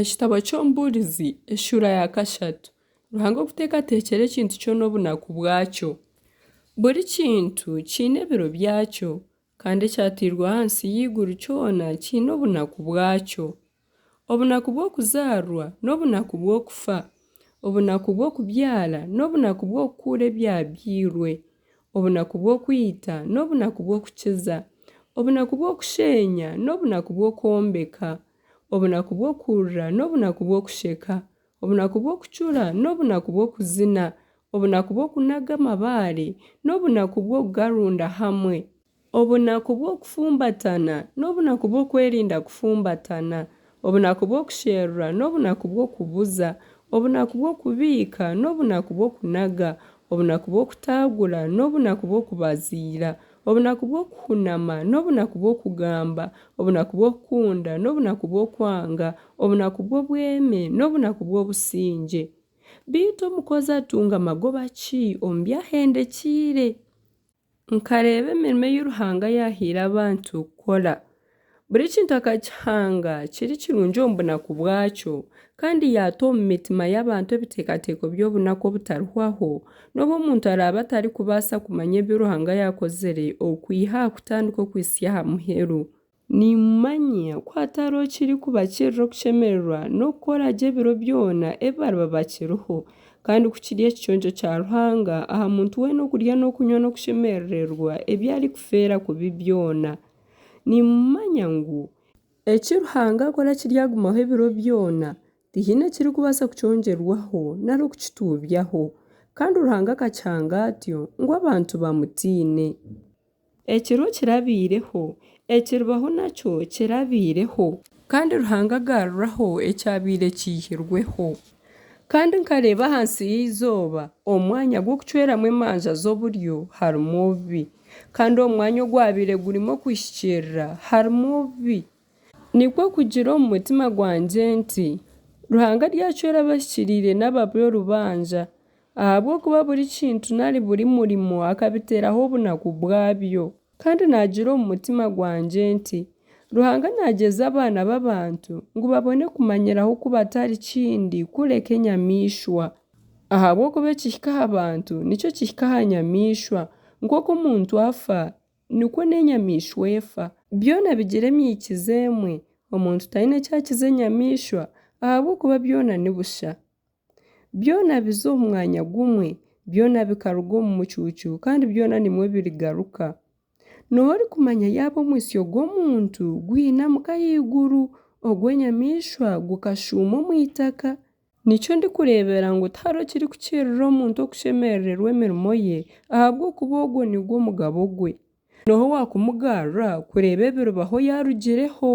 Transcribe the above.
Ekitabo ky'Omubuurizi eshuura ya kashatu. Ruhanga okuteekateekyera ekintu kyona obunaku bwakyo. Buri kintu kiine ebiro byakyo, kandi ekyatairweho ahansi y'eiguru kyona kiine obunaku bwakyo. Obunaku bw'okuzaarwa n'obunaku bw'okufa, obunaku bw'okubyara n'obunaku bw'okukuura ebyabyairwe, obunaku bw'okwita n'obunaku bw'okukiza, obunaku bw'okusheenya n'obunaku bw'okwombeka. Obunaku bw'okurira n'obunaku bw'okusheka, obunaku bw'okucura n'obunaku bw'okuzina, obunaku bw'okunaga amabaare n'obunaku bw'okugarunda hamwe, obunaku bw'okufumbatana n'obunaku bw'okwerinda kufumbatana, obunaku bw'okusherura n'obunaku bw'okubuza, obunaku bw'okubiika n'obunaku bw'okunaga, obunaku bw'okutaagura n'obunaku bw'okubaziira, Obunaku bw'okuhunama n'obunaku bw'okugamba, obunaku bw'okukunda n'obunaku bw'okwanga, obunaku bw'obweme n'obunaku bw'obusingye. Beitu omukozi atunga magoba ki omu bi ahendekyeire? Nkareeba emirimo ei Ruhanga yaahaire abantu kukora. Buri kintu akakihanga kiri kirungi omu bunaku bwakyo, kandi yaata omu mitima y'abantu ebiteekateeko by'obunaku obutarihwaho, n'obu omuntu araabe atarikubaasa kumanya ebi Ruhanga yaakozire okwiha aha kutandika okuhitsya aha muheru. Nimmanya ku hatariho kirikubakirira okushemererwa n'okukora gye ebiro byona ebi bariba bakiriho, kandi ku kiri ekiconco kya Ruhanga aha muntu weena okurya n'okunywa n'okushemerererwa ebi arikufeera kubi byona. Nimumanya ngu eki Ruhanga akora kiryagumaho ebiro byona, tihaine ekirikubaasa kukyongyerwaho nari okukituubyaho. Kandi Ruhanga akakihanga atyo ngu abantu bamutiine. Ekiriho kirabaireho, ekiribaho nakyo kirabaireho. Kandi Ruhanga agaruraho ekyabaire kiihirweho. Kandi nkareeba ahansi y'eizooba, omu mwanya gw'okucweramu emanja z'oburyo harimu obubi, kandi omu mwanya ogwabaire gurimu okuhikiirira harimu obubi. Nikwo kugira omu mutima gwangye nti, Ruhanga aryacwera abahikiriire n'ababi orubanja, ahabw'okuba buri kintu nari buri murimo akabiteeraho obunaku bwabyo. Kandi naagira omu mutima gwangye nti, Ruhanga naagyeza abaana b'abantu ngu babone kumanyiraho ku batari kindi kureka enyamaishwa. Ahabw'okuba ekihika aha bantu nikyo kihika aha nyamaishwa, nk'oku omuntu afa, nikwo n'enyamaishwa efa. Byona bigira emyikizo emwe, omuntu taine eki akiza enyamaishwa, ahabw'okuba byona ni busha. Byona biza omu mwanya gumwe, byona bikaruga omu mucuucu kandi byona nimwo birigaruka. N'oha orikumanya yaaba omwitsyo gw'omuntu gwinamuka ahaiguru, ogw'enyamaishwa gukashuuma omu itaka? Nikyo ndikureebera ngu tihariho kirikukirira omuntu okushemerererwa emirimo ye, ahabw'okuba ogwo nigwo mugabo gwe. N'oha owaakumugarura kureeba ebiribaho yaarugireho?